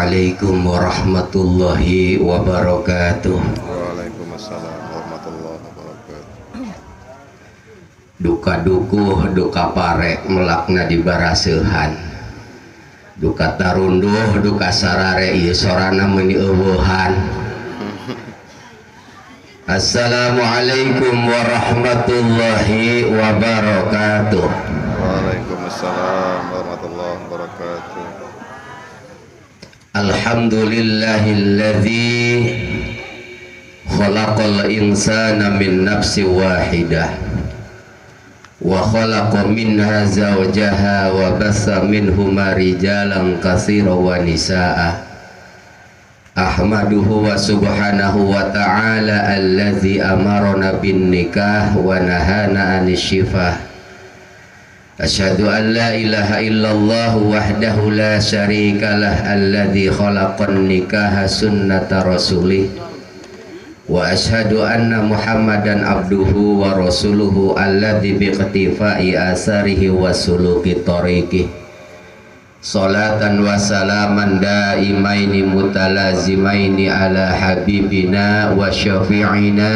Assalamualaikum warahmatullahi wabarakatuh. Waalaikumsalam warahmatullahi wabarakatuh. Duka dukuh duka pare melakna di baraseuhan. Duka tarunduh duka sarare ieu sorana meuni eueuhan. Assalamualaikum warahmatullahi wabarakatuh. Waalaikumsalam warahmatullahi wabarakatuh. Alhamdulillahilladzi khalaqal insana min nafsin wahidah wa khalaqa minha zawjaha wa bassa minhuma rijalan katsiran wa nisaa. Ahmaduhu wa subhanahu wa ta'ala alladzi amarna bin nikah wa nahana 'anis syifah. Asyhadu an la ilaha illallah wahdahu la syarikalah alladzi khalaqan nikaha sunnata rasulih wa asyhadu anna muhammadan abduhu wa rasuluhu alladzi biqtifai asarihi wa suluki tariqih. Salatan wa salaman daimaini mutalazimaini ala habibina wa syafi'ina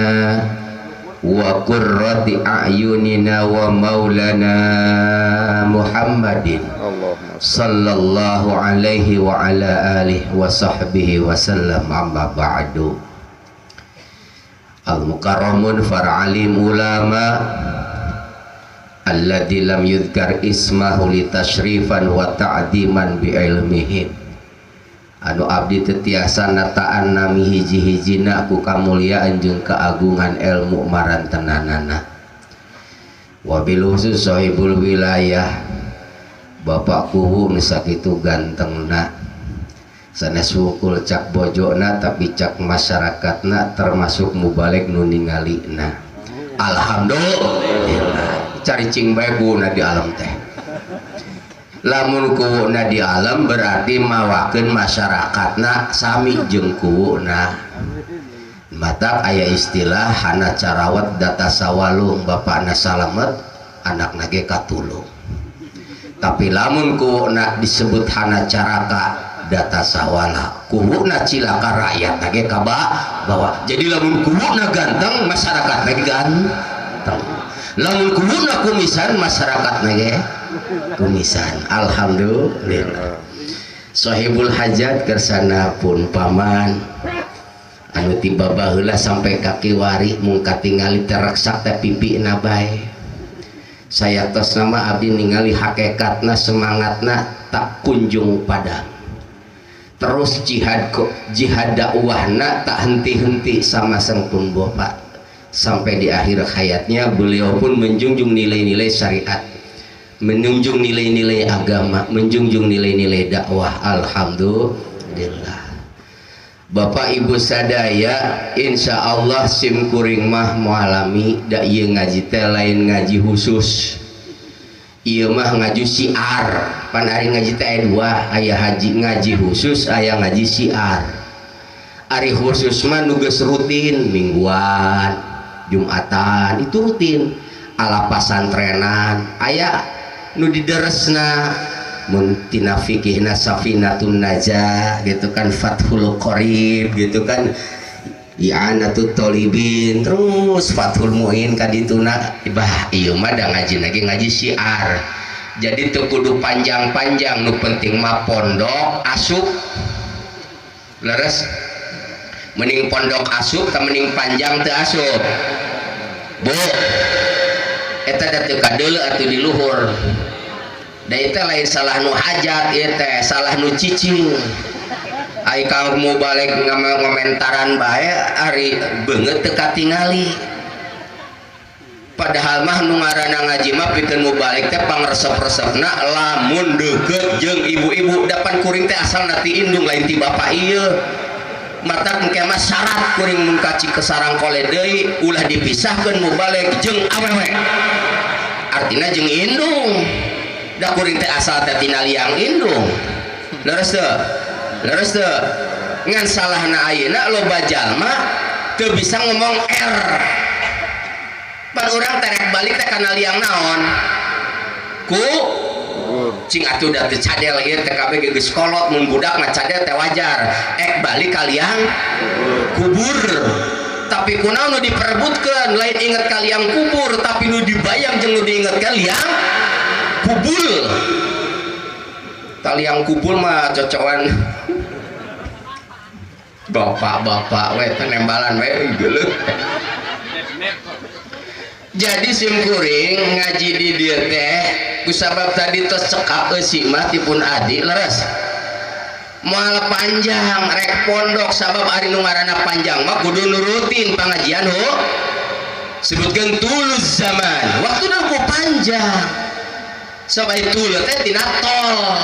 wa qurrati a'yunina wa maulana Muhammadin sallallahu alaihi wa ala alihi wa sahbihi wa sallam. Amma ba'du. Al-mukarramun far'alim ulama alladzi lam yudhkar ismahu li tashrifan wa ta'diman bi ilmihim. Anu abdi tetiasa nataan nami hiji-hijina ku kamuliaan jeung keagungan ilmu marantenanana. Wabil khusus sahibul wilayah Bapak Kuwu nu sakitu gantengna, sanes wungkul cak bojona tapi cak masyarakatna termasuk mubalig nu ningalina. Alhamdulillah. Cari cing bae kuwuna di alam teh. Lamun kuwuna di alam berarti mawakeun masyarakatna sami jeung kuwuna. Matak aya istilah hana carawat data sawalung, bapakna salamet anakna ge katulung. Tapi lamun kuwuna disebut hana caraka data sawala, kuwuna cilaka rakyatna ge kabawa. Jadi lamun kuwuna ganteng masyarakatna ge ganteng, lamun kuwuna kumisan masyarakatna ge kumisan. Alhamdulillah. Sahibul hajat kersana pun paman anu tiba baheula sampai kaki wari mung katingali tereksak teh pipina bae. Saya tos nama abdi ningali hakikatna semangatna tak kunjung padam. Terus jihad jihad dakwahna tak henti-henti sama sang pun bapak sampai di akhir hayatnya. Beliau pun menjunjung nilai-nilai syariat, menjunjung nilai-nilai agama, menjunjung nilai-nilai dakwah. Alhamdulillah. Bapak Ibu sadaya, insya Allah sim kuring mah mualami da ieu ngaji teh lain ngaji khusus. Ieu mah ngaji siar. Pan ari ngaji teh aya dua, aya haji ngaji khusus, aya ngaji siar. Ari khusus mah nu geus rutin mingguan, Jumatan itu rutin, ala pasantrenan, aya nu dideresna mun tina fikihna safinatun najah gitu kan, Fathul Qorib gitu kan, I'anatut Thalibin, terus Fathul Muin kadituna. Bah ieu mah da ngaji lagi ngaji syiar. Jadi teu kudu panjang-panjang, nu penting mah pondok asup. Leres, mending pondok asup ta mending panjang teu asup? Bu, eta da teu kadeuleu atuh di luhur. Da eta lain salah nu hajat ieu teh, salah nu cicing. Ai kamu balik ngomentaran bae ari beungeut teu katingali. Padahal mah nu ngaranna ngaji mah pikeun mubalig teh pangresep-resepna lamun deukeut jeung ibu-ibu. Dapan kuring teh asalna ti indung lain ti bapak ieu. Mata engke mah syarat kuring mun kaci ke sarang kole deui ulah dipisahkeun mubalig jeung awewe. Artina jeung indung. Da kuring teh asal teh tina liang indung. Leres teu? Leres teu? Ngan salahna ayeuna loba jalma teu bisa ngomong R. Pan urang terek balik teh kana liang naon? Ku Cing atuh da teu cadel ieu teh kabeh geus kolot mun budak mah cadel teh wajar. Ek balik ka liang kubur. Tapi kunaon nu diperebutkeun lain inget ka liang kubur tapi nu dibayang jeung nu diinget ka liang kubul. Taliang kubul mah cocokan bapak-bapak we penembalan we geuleuh. Jadi simkuring ngaji di dieu teh kusabab tadi tos cekap eusi mah tipun adi leres. Moal panjang rek pondok sabab ari nu ngaranna panjang mah kudu nurutin pangajian ho. Sebutkeun tuluz zaman. Waktuna ku panjang. Sabab tulu teh tina tol.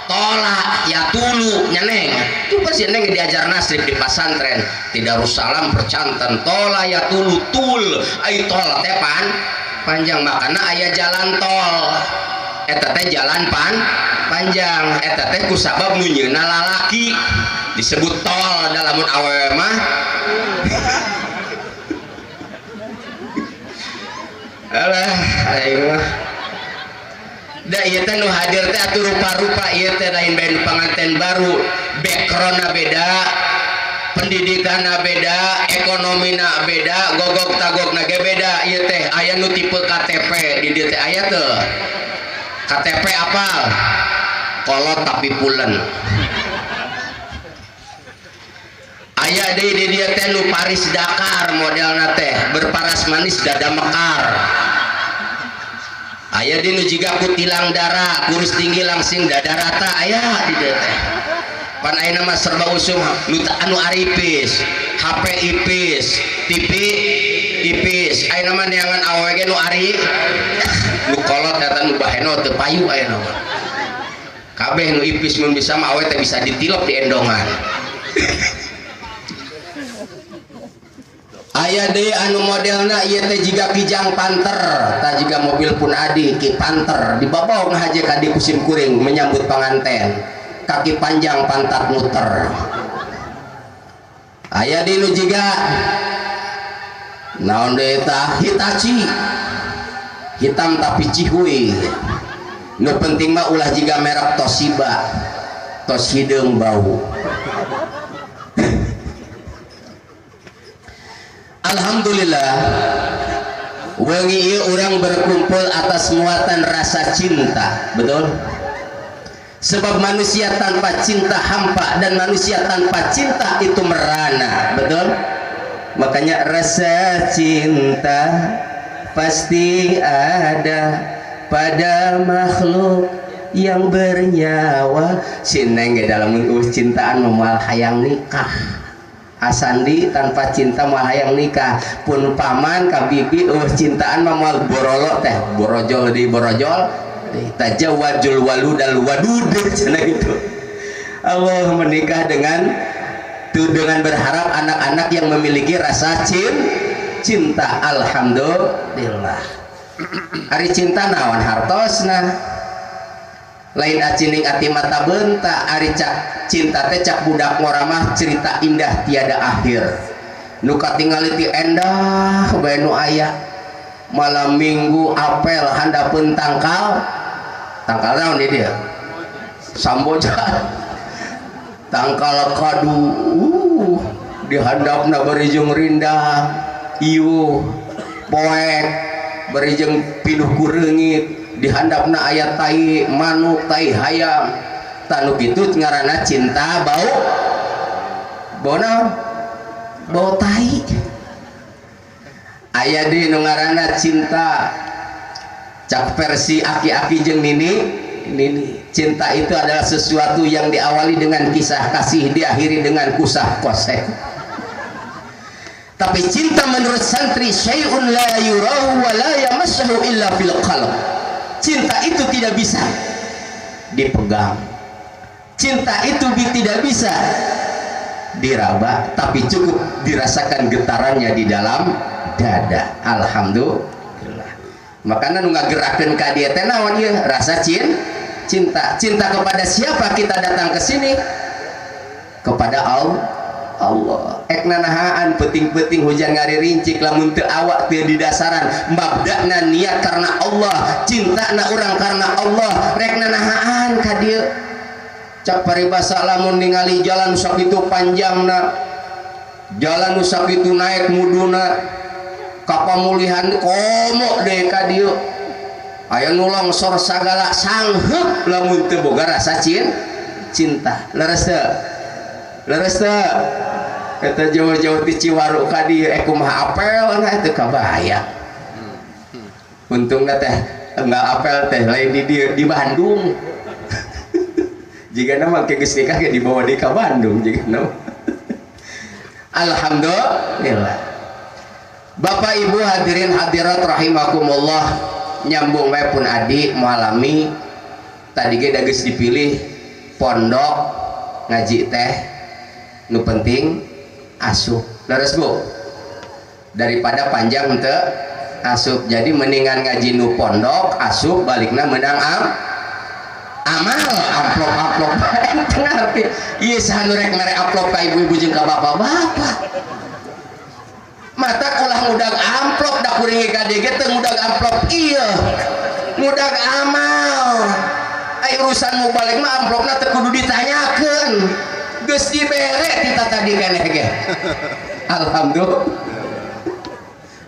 Tolak ya tulu nyeneng itu pasti neng diajar nasrib di pasantren di Darussalam percanten tola ya tulu tul ai tol teh pan panjang makana aya jalan tol eta teh jalan pan panjang eta teh kusabab nu nyeuna lalaki disebut tol dalamun awewe mah alah aing mah da ieu teh nu hadir teh atuh rupa-rupa ieu teh lain bae panganten baru backgroundna beda pendidikanna beda ekonomina beda gogok tagokna ge beda ieu teh aya nu tipe KTP di dieu teh aya teu KTP apal kolot tapi pulen aya deui di dieu teh nu Paris Dakar modelna teh berparas manis dada mekar aya di nu jiga kutilang darah kurus tinggi langsing dada rata aya di dieu teh pan ayeuna mah serba usum nu anu aripis HP ipis TV ipis ayeuna mah neangan awewe ge nu ari nu kolot eta nu baheno teu payu ayeuna mah kabeh nu ipis mun bisa mah awewe teh bisa ditilep di endongan. Aya deui anu modelna ieu teh jiga kijang panter tah jiga mobil pun adi ki panter dibabawa ngahaje ka di kusim kuring menyambut panganten kaki panjang pantat muter. Aya deui nu jiga naon deui tah Hitachi hitam tapi cihuy nu penting mah ulah jiga merek Toshiba tos hideung bau. Alhamdulillah wengi ieu urang berkumpul atas muatan rasa cinta, betul? Sebab manusia tanpa cinta hampa dan manusia tanpa cinta itu merana, betul? Makanya rasa cinta pasti ada pada makhluk yang bernyawa. Si neng ge dalam cintaan moal hayang nikah. Asandi tanpa cinta moal hayang nikah pun paman ka bibi cintaan mah moal borolo teh borojol di borojol tajawajul waludal wadud cenah gitu. Allah menikah dengan tuh dengan berharap anak-anak yang memiliki rasa cinta. Alhamdulillah. Ari cinta naon hartosna lain acining ati mata benta ari cak cinta teh cak budak ngora mah cerita indah tiada akhir nu katingali ti endah bae nu aya malam minggu apel handapeun tangkal tangkal naon di dieu samboja tangkal kadu di handapna bari jeung rindang iuh poek bari jeung pinuh ku reungit di handapna aya tai manuk tai hayam tanu kitu ngaranna cinta bau bau naon bau tai. Aya deui nu ngaranna cinta cak versi aki-aki jeung nini nini cinta itu adalah sesuatu yang diawali dengan kisah kasih diakhiri dengan kusah koseh. Tapi cinta menurut santri syai'un la yurahu wa la yamassahu illa fil qalb. Cinta itu tidak bisa dipegang, cinta itu tidak bisa diraba, tapi cukup dirasakan getarannya di dalam dada. Alhamdulillah. Makanya nu ngagerakeun ka dieu teh naon ieu? Rasa cinta. Cinta kepada siapa kita datang ke sini? Kepada Allah. Allah. Ek nanahaan peuting-peuting hujan ngaririncik lamun teu awak teu di dasaran mabdana niat karena Allah, cintana urang karena Allah, rek nanahaan ka dieu. Cak paribasa lamun ningali jalan sakitu panjangna, jalan nu sakitu naik muduna, ka pamulihan komo deui ka dieu. Aya nu longsor sagala sangheuk lamun teu boga rasa cinta. Leres teu? Leres teu? Eta jauh-jauh ti Ciwaru ka dieu kumaha apel na teu kabayang. Untungna teh enggak apel teh lain di dieu di Bandung. Jigana mah geus nikah ge dibawa deui ka Bandung jigana. Alhamdulillah. Bapak Ibu hadirin hadirat rahimakumullah, nyambung wae pun adi mualami tadi ge da geus dipilih pondok ngaji teh nu penting asup. Leres Bu? Daripada panjang teu asup. Jadi mendingan ngaji nu pondok asup balikna menang amal amplop-amplop teu ngarti. Ieu saha nu rek mere amplop ka ibu-ibu jeung ka bapak-bapak. Mata ulah ngudag amplop da kuring ka dieu ge teu ngudag amplop ieu. Ngudag amal. Ai urusan mubalig mah amplopna teu kudu ditanyakeun. Geus dibere tita tadi keneh ge. Alhamdulillah.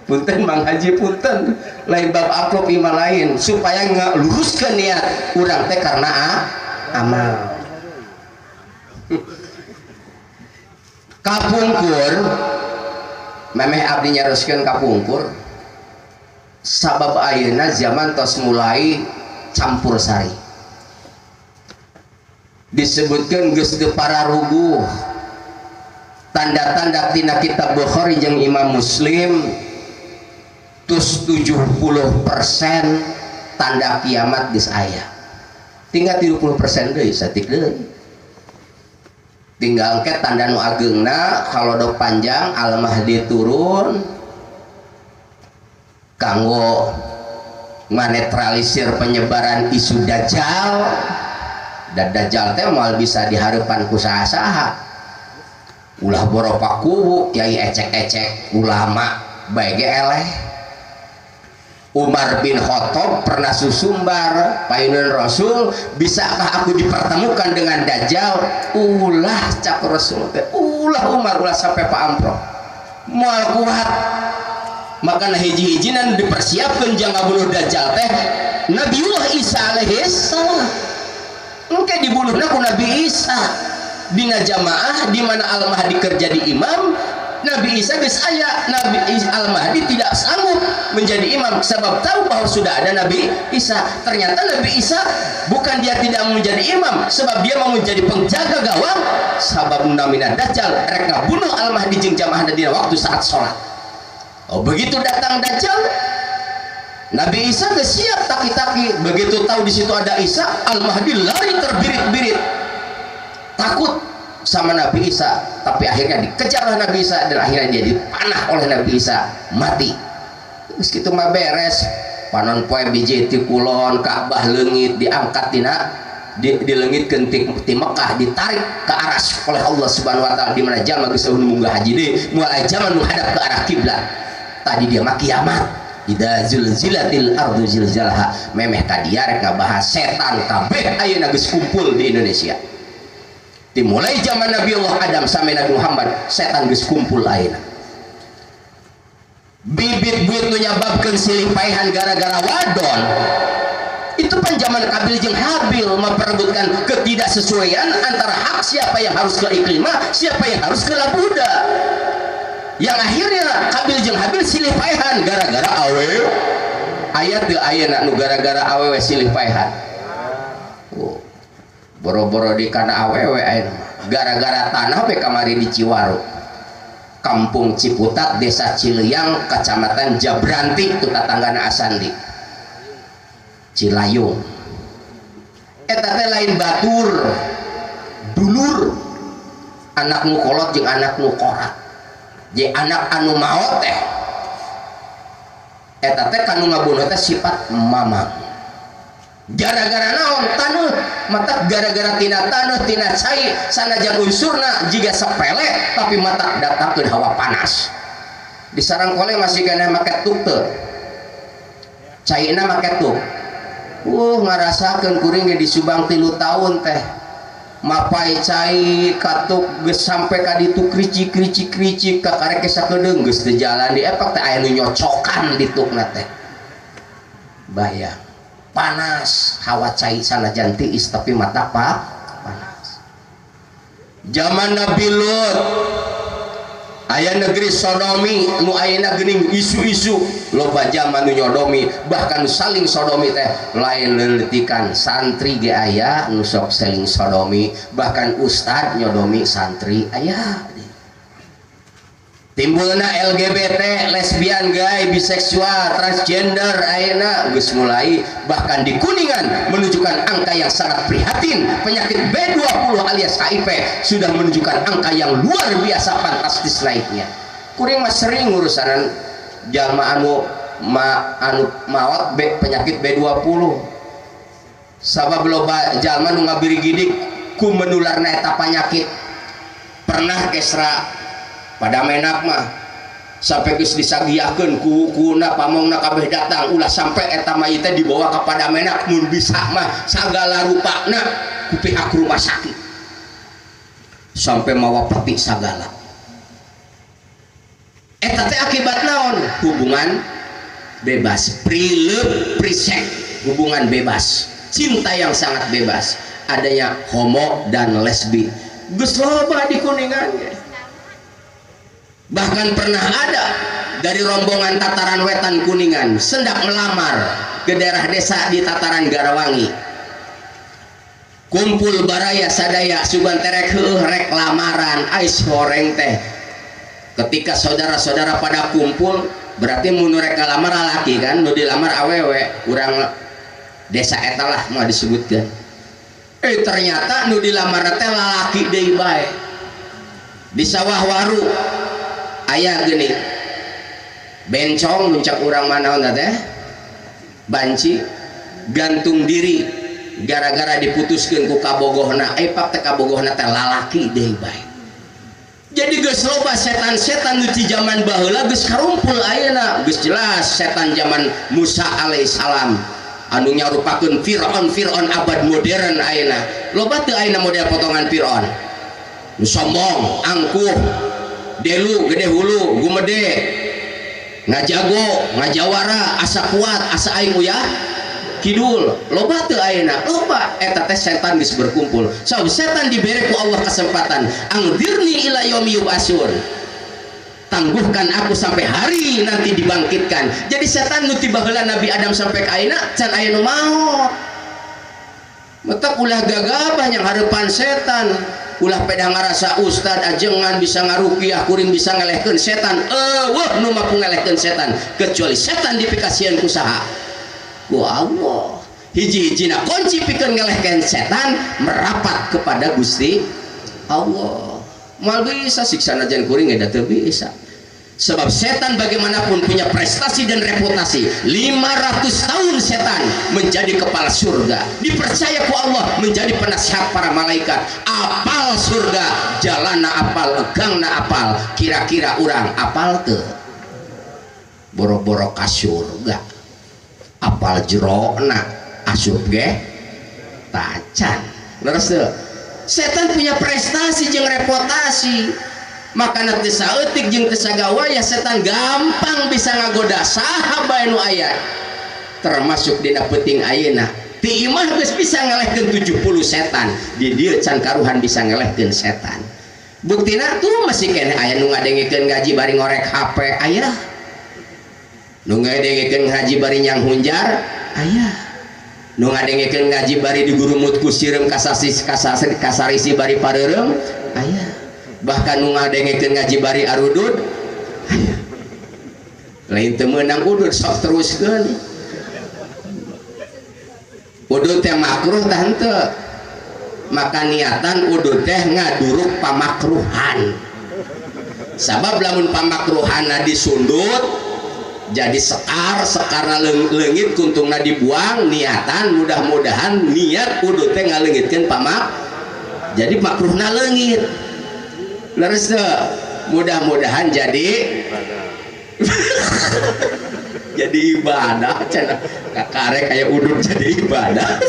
Punten Mang Haji punten, lain bab amplop ieu mah lain supaya ngeluruskeun niat urang teh karena amal. Kapungkur memeh abdi nyaroskeun kapungkur sabab ayeuna zaman tos mulai campur sari. Disebutkan geus teu pararuguh tanda-tanda tina kitab Bukhari jeung Imam Muslim tus 70% tanda kiamat geus aya, tinggal 30% deui satik deui, tinggal engke tanda nu ageungna kalodok panjang Al-Mahdi turun kanggo manetralisir penyebaran isu dajjal. Dan dajjal teh moal bisa dihareupan ku saha-saha. Ulah boropa kuwu kiai ecek-ecek ulama bae ge eleh. Umar bin Khattab pernah susumbar payunan Rasul, bisakah aku dipertemukan dengan dajjal? Ulah cak Rasul teh, ulah Umar ulah sampai Pak Amprok. Moal kuat. Maka hiji-hijinan dipersiapkeun jang ngabunuh dajjal teh Nabiullah Isa alaihi salam. Engke dibunuhna ku Nabi Isa dina jamaah di mana Al-Mahdi kerja di imam. Nabi Isa geus aya, Nabi Al-Mahdi tidak sanggup menjadi imam sebab tahu bahwa sudah ada Nabi Isa. Ternyata Nabi Isa bukan dia tidak mau menjadi imam, sebab dia mau menjadi penjaga gawang sabab namina dajjal rek ngabunuh Al-Mahdi jeung jamaahna dina waktu saat sholat. Oh, begitu datang dajjal, Nabi Isa geus siap taki-taki. Begitu tahu di situ ada Isa, Al-Mahdi lari terbirit-birit, takut sama Nabi Isa. Tapi akhirnya dikejarlah Nabi Isa dan akhirnya dia dipanah oleh Nabi Isa, mati. Geus kitu mah beres. Panon poe biji ti kulon, Ka'bah leungit diangkat tina dileungitkeun ti Mekah, ditarik ke aras oleh Allah Subhanahu wa taala di mana jalma geus eueuh munggah haji deui, moal aya zaman menghadap ke arah kiblat. Tadi dia mah kiamat. Idza zulzilatil ardu zilzalaha. Memeh ka dia rek ngabahas setan kabeh ayeuna geus kumpul di Indonesia. Dimulai zaman Nabi Allah Adam sampai Nabi Muhammad, setan geus kumpul ayeuna. Bibit buit nu nyababkeun silih paehan gara-gara wadon. Itu pan zaman Kabil jeung Habil memperebutkan ketidaksesuaian antara hak siapa yang harus ke Iklimah, siapa yang harus ke Labuda. Yang akhirnya Kabil jeung Habil silih paehan gara-gara awe. Aya teu ayeuna nu gara-gara awewe silih paehan. Oh. Boro-boro di kana awewe ayeuna. Gara-gara tanah we kamari di Ciwaru. Kampung Ciputat, Desa Cileyang, Kecamatan Jabranti, itu tatanggana Asandi. Cilayung. Eta teh lain batur. Dulur. Anak nu kolot jeung anak nu korat. Jeung anak anu maot teh. Eta teh kanu ngabunuh teh sifat mamang. Gara-gara naon taneuh mata gara-gara tina taneuh tina cai sanajan unsurna jiga sepele tapi mata datangkeun hawa panas. Di Sarangkole masih keneh make tuk teu. Caina make tuk. Ngarasakeun kuring ge di Subang 3 tahun teh. Mapai cai katuk geus sampe ka ditu kricik-kricik-kricik ka karek sakedeung geus teu jalan di epak teh aya nu nyocokan ditukna teh. Bayang panas hawa cai sanajan tiis tapi mata panas. Zaman Nabi Lut aya negeri sodomi nu ayeuna geuning isu-isu loba zaman nu nyodomi bahkan saling sodomi teh lain leuletikan santri ge aya nu sok saling sodomi bahkan ustad nyodomi santri aya. Timbulna LGBT, lesbian, gay, biseksual, transgender ayeuna geus mulai bahkan di Kuningan menunjukkan angka yang sangat prihatin. Penyakit B20 alias HIV sudah menunjukkan angka yang luar biasa fantastis naiknya. Kuring mah sering urusanan jalma anu anu maot B, penyakit B20. Sabab loba jalma nu ngabirigidik ku menularna eta penyakit. Pernah kesra pada menak mah sampai geus disagiakeun ku-kuna pamongna kabeh datang ulah sampai eta mayit teh dibawa ka pada menak mun bisa mah sagala rupana ku pihak rumah sakit sampai mawa peti sagala eta teh akibat naon hubungan bebas prilep prisek hubungan bebas cinta yang sangat bebas adanya homo dan lesbi geus loba di Kuningan ge. Bahkan pernah ada dari rombongan Tataran Wetan Kuningan sendak melamar ke daerah desa di Tataran Garawangi. Kumpul baraya sadaya sugan terek heuh rek lamaran ais horeng teh. Ketika saudara-saudara pada kumpul berarti mun rek ngalamar lalaki kan nu dilamar awewe urang desa eta lah mau disebutkeun. Ternyata nu dilamar teh lalaki deui bae. Di sawah waru aya gini bencong muncak urang manaon teh banci gantung diri gara-gara diputuskeun ku kabogohna pak teh kabogohna teh lalaki deui bae. Jadi geus loba setan-setan nu ti zaman baheula geus karumpul ayeuna geus jelas setan zaman Musa alaihissalam anu nyarupakeun Fir'aun abad modern ayeuna loba teu ayeuna model potongan Fir'aun nu sombong angkuh delu gede hulu gumede ngajago ngajawara asa kuat asa aing uyah kidul loba teu ayeuna loba eta teh setan geus berkumpul. So setan dibere ku Allah kesempatan angdirni ila yaumi yub'atsun tangguhkan aku sampai hari nanti dibangkitkan. Jadi setan nu ti baheula Nabi Adam sampai ka ayeuna can aya nu maot. Matak ulah gagabah yang hareupan setan ulah pedah ngarasa ustad ajengan bisa ngarukiah kuring bisa ngelehkeun setan eueuh nu mampu ngelehkeun setan kecuali setan dipikasieun ku saha ku Allah. Hiji-hijina kunci pikeun ngelehkeun setan merapat kepada Gusti Allah. Moal bisa siksa najan kuring ge da teu bisa. Sebab setan bagaimanapun punya prestasi dan reputasi. 500 tahun setan menjadi kepala surga. Dipercaya ku Allah menjadi penasihat para malaikat. Apal surga, jalana apal, gangna apal. Kira-kira urang apal teu? Boro-boro ka surga. Apal jerona, asup ge tacan. Leres teu? Setan punya prestasi jeung reputasi. Maka teu saeutik jeung teu sagawaya setan gampang bisa ngagoda saha bae nu aya termasuk dina peuting ayeuna ti imah geus bisa ngelehkeun 70 setan di dieu can karuhan bisa ngelehkeun setan buktina tuh masih keneh aya nu ngadengekeun ngaji bari ngorek HP aya nu ngadengekeun ngaji bari nyang hunjar aya nu ngadengekeun ngaji bari digurumut ku sireum kasarisi bari pareureum aya bahkan nu ngadengekeun ngaji bari arudud lain teu meunang udud sok teruskeun udud teh makruh tah henteu maka niatan udud teh ngaduruk pamakruhan sabab lamun pamakruhanna disundut Jadi sekar sekarna leungit kuntungna dibuang niatan mudah-mudahan niat udud teh ngaleungitkeun pamak. Jadi makruhna leungit. Leres teu? Mudah-mudahan jadi jadi ibadah cenah kakarek aya udud jadi ibadah.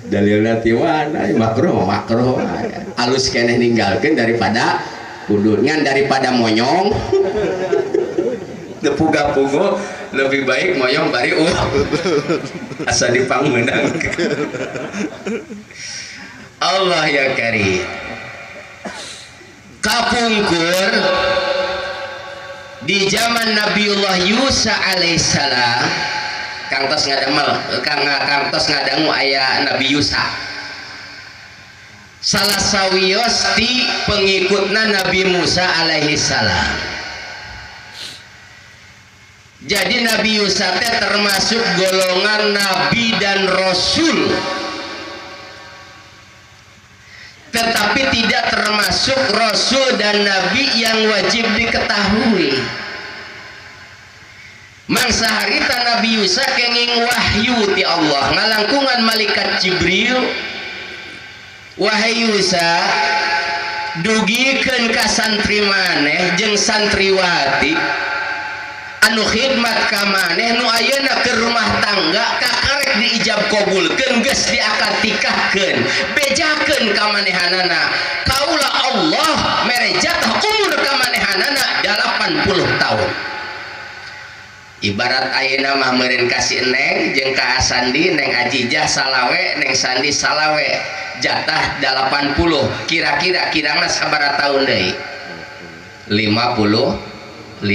Dalilna ti mana? Makruh makruh. Alus keneh ninggalkeun daripada udud ngan daripada monyong. Tepuga-pugu lebih baik moyong bari asa dipangmeunang. Allah ya karim. Kapungkur di zaman Nabiullah Yusa alaihissalam, kang tos ngadamel, kang tos ngadangu aya Nabi Yusa. Salah sawios ti pengikutna Nabi Musa alaihissalam. Jadi Nabi Yusa teh termasuk golongan nabi dan rasul, tetapi tidak termasuk rasul dan nabi yang wajib diketahui. Mangsa harita Nabi Yusa kenging wahyu ti Allah ngalangkungan malaikat Jibril, wahai Yusa, dugikeun ka santri maneh jeung santriwati anu khidmat ka maneh nu ayeuna ke rumah tangga kakarek diijab kabulkeun geus diakad tikahkeun bejakeun ka manehanana kaula Allah mere jatah umur ka manehanana 80 tahun. Ibarat ayeuna mah meureun ka si Neng jeung ka Sandi, Neng Ajijah salawe, Neng Sandi salawe, jatah 80, kira-kira kirangna sabaraha tahun deui? 55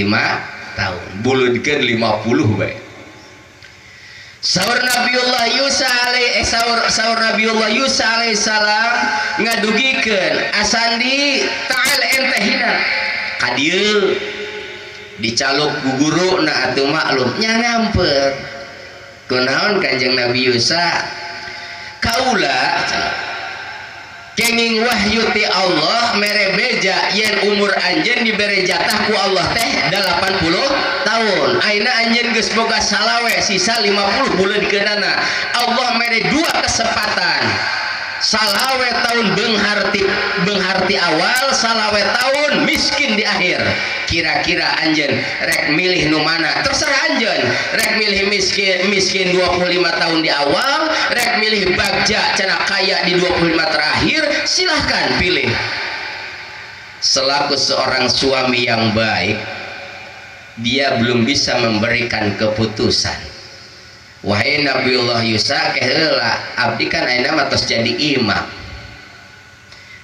tahun, buludkeun 50 bae. Saur Nabiullah Yusa alaihi saur Nabiullah Yusa alaihi salam ngadugikeun Asandi ta'al ente hina ka dieu dicaluk ku guru na atuh maklum nya nyamper. Kunaon Kanjeng Nabi Yusa kaula kenging wahyu ti Allah mere beja yen umur anjeun dibere jatah ku Allah teh 80 tahun. Ayeuna anjeun geus boga salawe sisa 50 bulan keunana. Allah mere dua kesempatan. Salawe tahun beungharti awal, salawe tahun miskin di akhir. Kira-kira anjeun rek milih nu mana? Terserah anjeun. Rek milih miskin 25 tahun di awal, rek milih bagja cenah kaya di 25 terakhir, silahkan pilih. Selaku seorang suami yang baik, dia belum bisa memberikan keputusan. Wahai Nabiullah Yusa, keheula abdi kan ayeuna mah tos jadi imam.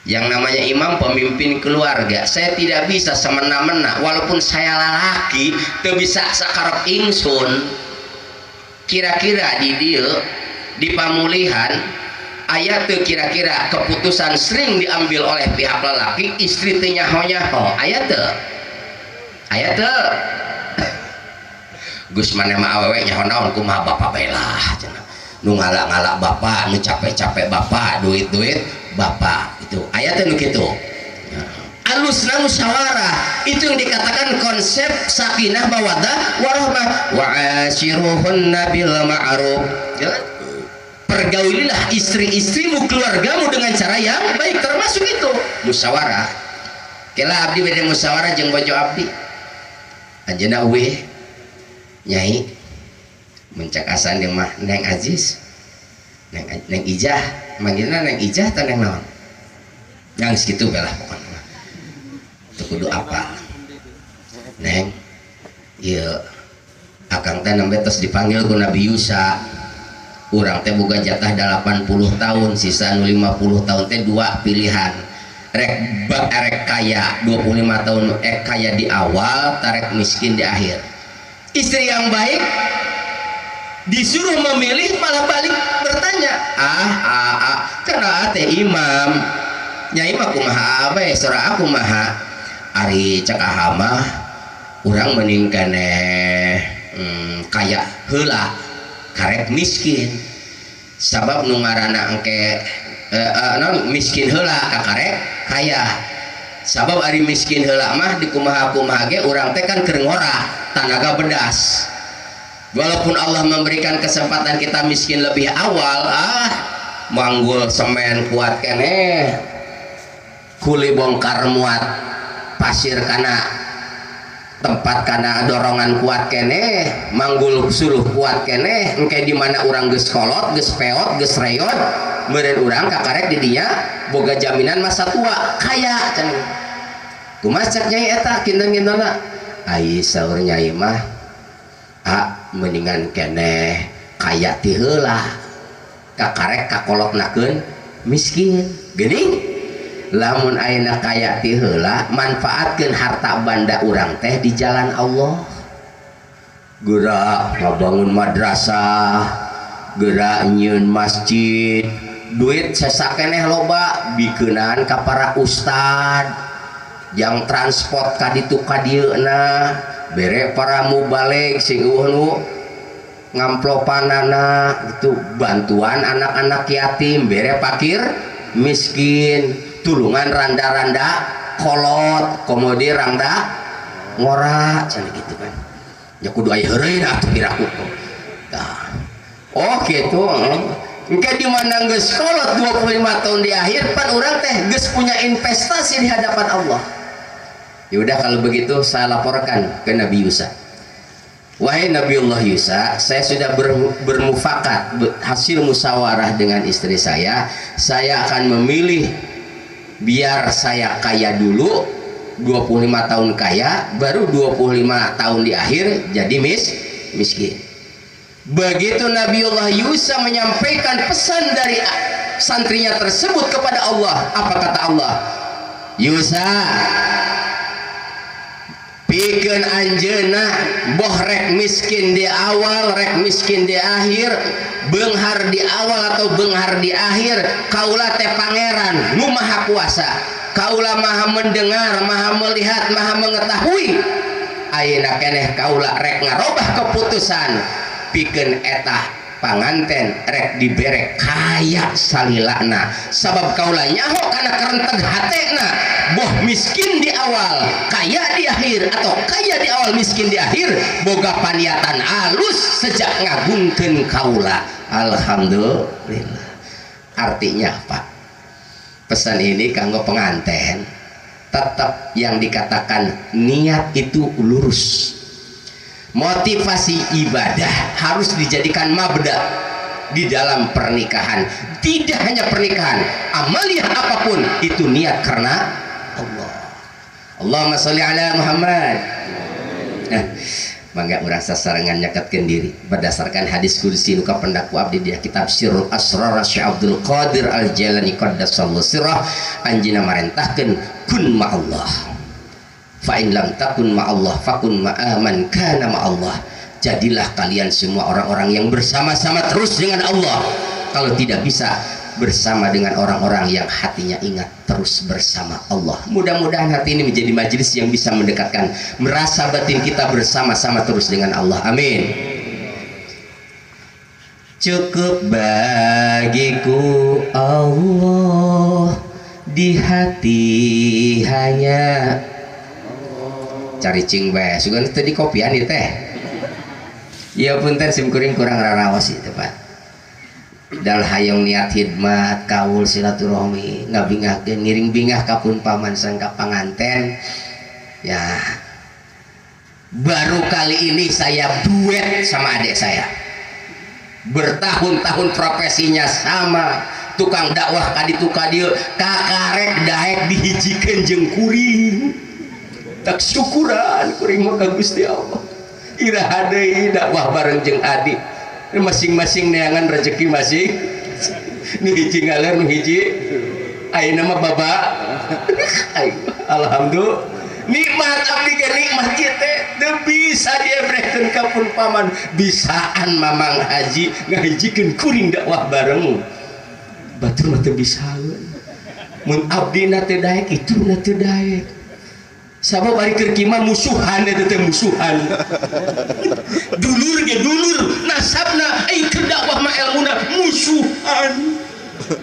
Yang namanya imam pemimpin keluarga, saya tidak bisa semena-mena walaupun saya lalaki teu bisa sakarep ingsun. Kira-kira di dieu di pamulihan aya teu kira-kira keputusan sering diambil oleh pihak lelaki, istri teu nyaho-nyaho, aya teu? Aya teu? Gus maneh mah awewe nyaho naon kumaha bapak bae lah cenah. Nu ngala-ngala bapak, nu capek-capek bapak, duit-duit bapak itu. Aya teh nu kitu. Alusna musyawarah, itu yang dikatakan konsep sakinah mawaddah warahmah wa ashiruhunna bil ma'ruf. Ya. Pergaulilah istri-istrimu, keluargamu dengan cara yang baik, termasuk itu musyawarah. Kela abdi bade musyawarah jeung bojo abdi. Anjeunna eueuh nyai mencak asan jeung mah Neng Aziz, Neng Ijah, manggilna Neng Ijah atau Neng naon? Yang segitu belah pokoknya. Teu kudu apa. Neng, ieu akang teh nembe tos dipanggil ku Nabi Yusa. Urang teh boga jatah 80 tahun, sisa nu 50 tahun teh dua pilihan. Rek kaya 25 tahun, kaya di awal, tarek miskin di akhir. Istri yang baik disuruh memilih malah balik bertanya, karena teh imam nyai mah kumaha bae, sora aku maha ari cek aha mah urang mending keneh kaya heula karek miskin, sabab nu ngaranna engke non miskin heula kakarek kaya. Sabab ari miskin heula mah di kumaha-kumaha ge urang teh kan keur ngora, tanaga bedas. Walaupun Allah memberikan kesempatan kita miskin lebih awal, manggul semen kuat keneh, kuli bongkar muat pasir kana tempat kana dorongan kuat keneh, manggul suluh kuat keneh, engke di mana urang geus kolot, geus peot, geus reyot, meureun urang kakarek di dinya boga jaminan masa tua kaya cenah. Kumaha cek nyai eta kinten-kintenna? Ai saur nyai mah mendingan keneh kaya ti heula kakarek kakolotnakeun miskin. Geuning lamun ayeuna kaya ti heula manfaatkeun harta banda urang teh di jalan Allah. Geura ngabangun madrasah, geura nyieun masjid, duit sesa keneh loba bikeunan ka para ustad yang transport ka ditu ka dieuna, bere para mubalig sing eueuh nu ngamplopanana gitu, bantuan anak-anak yatim, bere fakir miskin, tulungan randa-randa kolot, komodi randa ngora cenah gitu kan. Ya kudu aya heureun atuh piraku. Tah. Oh gitu. Engke di mana geus kolot 25 tahun di akhir pan urang teh geus punya investasi di hadapan Allah. Ya udah kalau begitu saya laporkan ke Nabi Yusa. Wahai Nabiullah Yusa, saya sudah bermufakat hasil musyawarah dengan istri saya akan memilih biar saya kaya dulu 25 tahun kaya, baru 25 tahun di akhir jadi miskin. Begitu Nabiullah Yusa menyampaikan pesan dari santrinya tersebut kepada Allah, apa kata Allah? Yusa, pikeun anjeunna boh rek miskin di awal, rek miskin di akhir, beunghar di awal atau beunghar di akhir, kaula teh pangeran nu maha kuasa, kaula maha mendengar, maha melihat, maha mengetahui. Ayeuna keneh kaula rek ngarobah keputusan pikeun eta panganten rek dibere kaya salilana, sabab kaula nyaho kana kerenteg hatena, boh miskin di awal kaya di akhir, atau kaya di awal miskin di akhir, boga paniatan alus sejak ngagungkeun kaula. Alhamdulillah. Artinya apa? Pesan ini kanggo penganten, tetap yang dikatakan niat itu lurus. Motivasi ibadah harus dijadikan mabda di dalam pernikahan. Tidak hanya pernikahan, amaliyah apapun itu niat karena Allah. Allahumma sholli ala Muhammad. Nah, mangga urang sasarengan nyaketkeun diri berdasarkan hadis qudsi nu kapendak ku abdi di kitab Sirrul Asrar Syekh Abdul Qadir Al Jailani qaddasallahu sirrah, anjeunna marentahkeun kun ma'allah. Fa in lam takun ma'allah fakun ma'aman kana ma'allah. Jadilah kalian semua orang-orang yang bersama-sama terus dengan Allah. Kalau tidak bisa bersama dengan orang-orang yang hatinya ingat terus bersama Allah. Mudah-mudahan hati ini menjadi majelis yang bisa mendekatkan, merasa batin kita bersama-sama terus dengan Allah. Amin. Cukup bagiku Allah, di hati hanya cari cing bae sugan teu di kopian ieu teh. Ya punten sim kuring kurang raraos ieu Pak. Dal hayang niat khidmat kaul silaturahmi ngabingahkeun ngiring bingah ka pun paman sang ka panganten. Ya baru kali ini saya duet sama adik saya. Bertahun-tahun profesinya sama, tukang dakwah ka ditu ka dieu, kakarek daek dihijikeun jeung kuring. Tak syukuran kuring mah ka Gusti Allah. Iraha deui dakwah bareng jeung adik. Masing-masing neangan rezeki masing. Nu hiji ngaler nu hiji ayeuna mah baba. Alhamdulillah. Nikmat abdi ge nikmat ieu teh teu bisa diebrehkeun ka pun paman. Bisaan Mamang Haji ngahijikeun kuring dakwah bareng. Batur mah teu bisaeun. Mun abdina teu daek ituna teu daek. Sabab ari keur kieu musuhan eta teh musuhan. Dulur ge dulur, nasabna ai keur dakwah mah elmuna musuhan.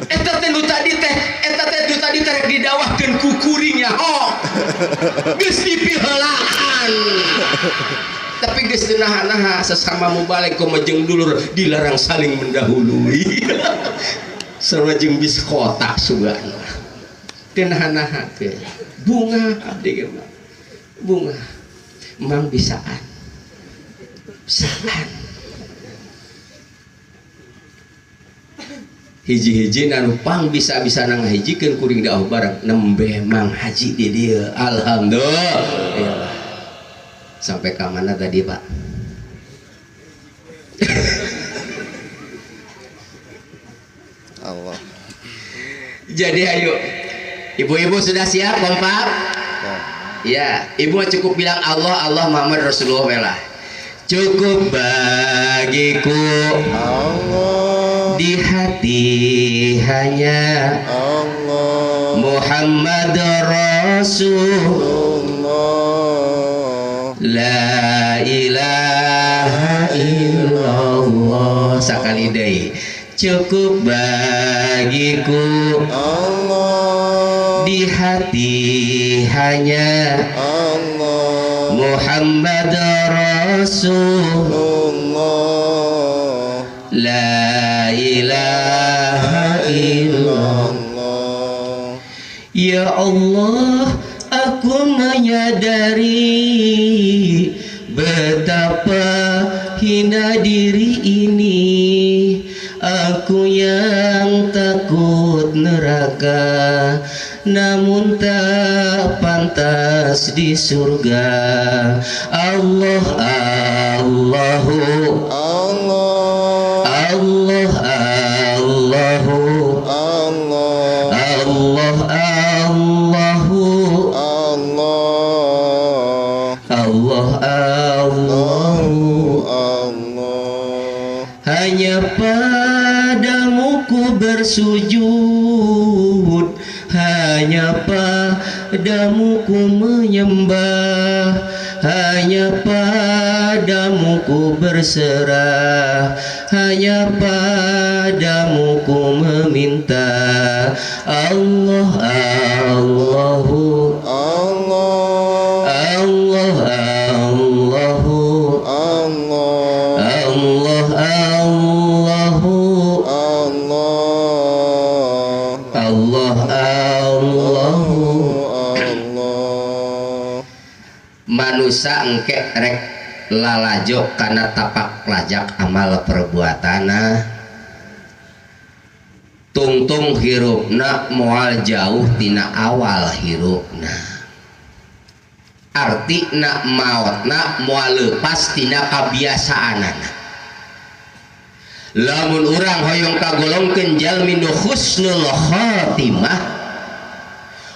Eta teh nu tadi teh, eta teh nu tadi teh rek didawahkeun ku kuring nya. Oh, Geus dipiheulaan. Tapi geus teu naha-naha sesama mubalig komo jeung dulur dilarang saling mendahului. Sarua jeung bis kota sugan. Teu naha-naha teh. Bunga abdi ge mah. Bunga. Mang bisaan. Bisaan. Hiji-hiji anu pang bisa-bisa ngahijikeun kuring dakwah bareng nembe Mang Haji di dieu. Alhamdulillah. Sampai ka mana tadi, Pak? Allah. Jadi ayo, ibu-ibu sudah siap kompak? Ya, ibu cukup bilang Allah, Allah Muhammad Rasulullah welah. Cukup bagiku Allah di hati hanya Allah Muhammad Rasulullah. La ilaha illallah. Sakali deui. Cukup bagiku Allah di hati hanya Allah Muhammad Rasulullah. La ilaha illallah. Ya Allah, aku menyadari betapa hina diri ini. Aku yang takut neraka, namun tak pantas di surga. Allah, Allahu, Allah, Allah, Allahu, Allah, Allah, Allahu, Allah, Allah, Allahu, Allah. Hanya padamu ku bersujud, hanya padamu ku menyembah, hanya padamu ku berserah, hanya padamu ku meminta. Allah, Allahu, Allah, Allah, Allahu, Allah, Allah, Allahu, Allah, Allah, Allahu, Allah. Manusa engke rek lalajo kana tapak lajak amal perbuatana. Tungtung hirupna moal jauh tina awal hirupna. Artina maotna moal lepas tina kabiasaanana. Lamun urang hoyong kagolongkeun jalmi nu husnul khatimah,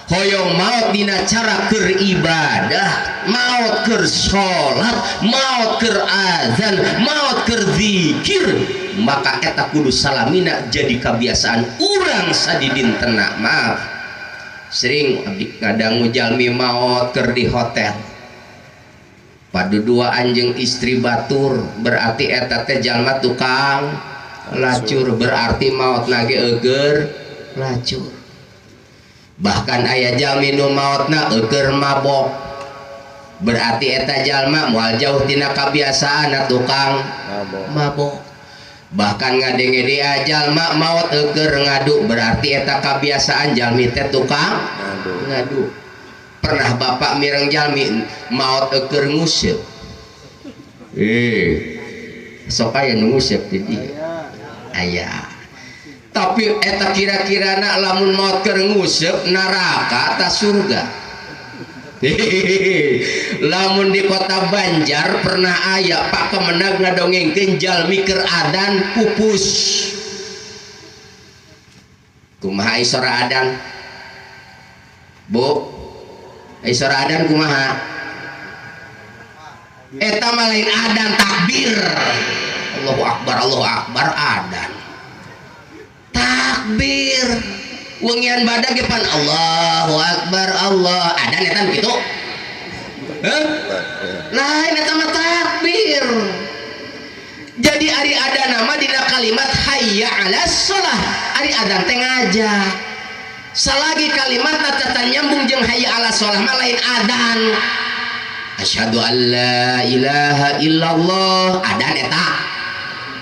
hoyong maot dina cara keur ibadah, maot keur salat, maot keur azan, maot keur zikir, maka eta kudu salamina jadi kebiasaan urang sadidintena. Maaf, sering abdi ngadangu jalmi maot keur di hotel. Padu dua anjing istri batur, berarti eta teh jalma tukang lacur, berarti maot nage eueur lacur. Bahkan aya jalmi nu maotna eueur mabok, berarti eta jalma moal jauh tina kabiasaan tukang mabok. Bahkan ngadenge dia jalma maot eueur ngadu, berarti eta kabiasaan jalmi teh tukang ngadu. Pernah bapak mireng jalmi maot eueur nguseup. Sok aya nu nguseup di dieu. Aya. Tapi eta kira-kirana lamun maot keur nguseup neraka ta surga. Lamun di kota Banjar pernah aya Pak Kemenag ngadongengkeun jalmi keur adan pupus. Kumaha isora adan? Bu, isora adan kumaha? Eta mah lain adan, takbir. Allahu akbar, Allahu akbar, adan. Takbir. Wengian badag ge pan Allahu akbar, Allah. Adan eta kitu. Heuh? Lain eta mah takbir. Jadi ari adan mah dina kalimat hayya 'alas shalah. Ari adan teh ngajak. Salagi kalimatna teu nyambung jeung hayya 'alas shalah mah lain adzan. Asyhadu an la ilaha illallah adzan eta.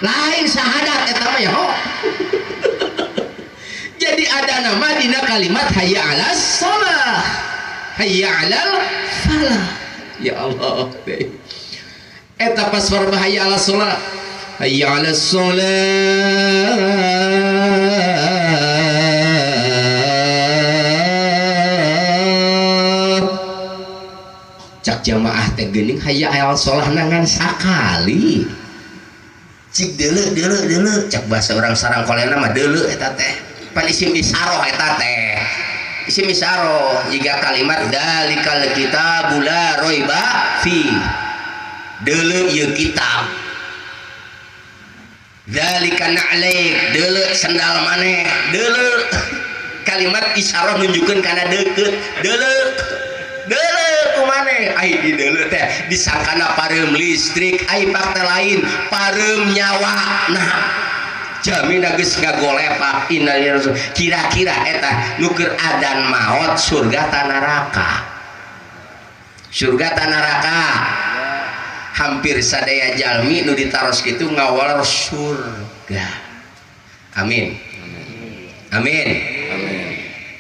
Lain syahadat eta mah ya ho. Jadi ada nama dina kalimat hayya 'alas shalah, hayya 'alal falah. Ya Allah. Eta pas hayya 'alas shalah, hayya 'alas shalah. Cak jamaah teh geuning hayya 'alal shalah nangan sakali. Cik deuleu deuleu deuleu cak bahasa orang sarang kolena mah deuleu eta teh. Pan isim isaroh eta teh. Isim isaroh jiga kalimat dalikal kitabu la raiba fi. Deuleu ieu kitab. Dzalika na'laik, deuleu sendal maneh, deuleu. Kalimat isaroh nunjukkeun kana deukeut, deuleu. Deuleu ku maneh, ai di deuleu teh disangkana pareum listrik, ai fakta lain pareum nyawa. Nah, jamina geus ngagolepak innalillahi. Kira-kira eta nu keur adan maot surga ta neraka? Surga ta neraka? Hampir sadaya jalmi nu ditaros kitu ngawal surga. Amin. Amin. Amin.